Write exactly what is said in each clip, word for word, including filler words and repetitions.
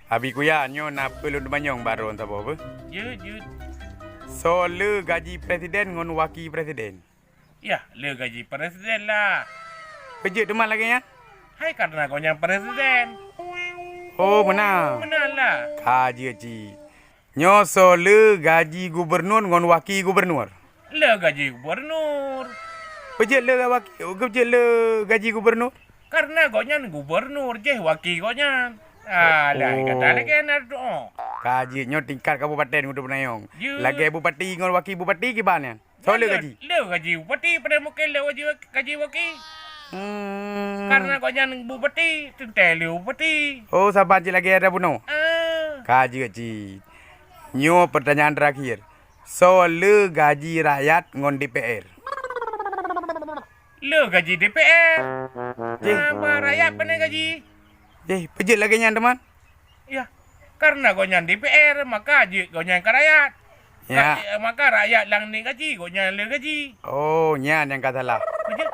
Abi Kuya, nyoe na peue lôn teumanyong bak droe saboh beuh? Jeuet, jeuet. Soe le gaji presiden ngon waki presiden? Yah, le gaji presiden lah. Peue jeuet teuma lagèe nyan? Hai, karena gobnyan presiden. Oh, meunan. Meunan lah. Ka jeuet cit. Nyoe soe le gaji gubernur ngon waki gubernur? Le gaji gubernur. Peue jeuet le waki, peue jeuet le gaji gubernur? Karena gobnyan gubernur, jih waki gobnyan. Ah, dah, oh, kata lagèe na doa. Ka jeuet, nyoe tingkat kabupaten kudu peunayong. Jeuet. Lagèe bupati ngon waki bupati kiban nyan. Soe le gaji? Le gaji bupati, padahai mungken le gaji, gaji waki. Hmm. Karena gobnyan bupati, teuntèe le bupati. Oh, saban cit lagèe ada bunoe. Ah. Ka jeuet cit. Nyoe pertanyaan terakhir. Soe le gaji rakyat ngon D P R? Le gaji D P R. Jih. Haba rakyat pane gaji? Jih, peue jeuet lagèe nyan teuma? Yah, karena gobnyan D P R, maka jeuet gobnyan keu rakyat. Ya. Ka-, maka rakyat nyang ni gaji, gobnyan le gaji. Oh, nyan nyang ka salah. Peue jeuet?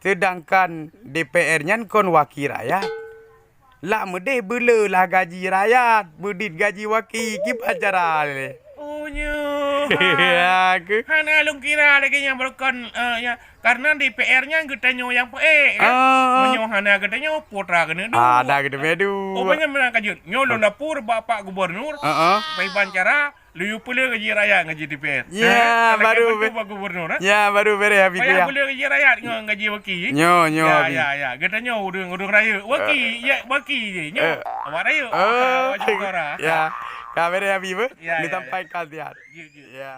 Seudangkan D P R nyan kon waki rakyat. Lak meudeh beule lah gaji rakyat, beudit gaji waki, kiban cara lé? Oh, nyoe. Ya, ke? Hana lôn kira lagèe nyan beurukon, eh, ya. Karena D P R nyan geutanyoe nyang peuék, kan? Ah. Meunyoe hana geutanyoe, putra keuneuk duek. Ah, dah geutanyoe duek. Oh, beuna, beuna ka jeuet. Nyoe lôn lapor bak Pak Gubernur. Heeh. Kiban cara, lôn peule gaji rakyat ngon gaji D P R. Ya, eh, baru be-, bak gubernur, eh? Ya, baru beres, Abi Kuya. Payah peule gaji rakyat ngon gaji waki. Nyoe, nyoe, ya, Abi. Ya, ya. Geutanyoe ureueng, ureueng rayeuk. Waki, eh, ya, waki je. Nyoe, eh, awak rayeuk. Oh, awak syedara. Ya. Ka beres, Abi, beuh? Ya, ya, ya. Disampaikan siat. Ya, ya. Ya.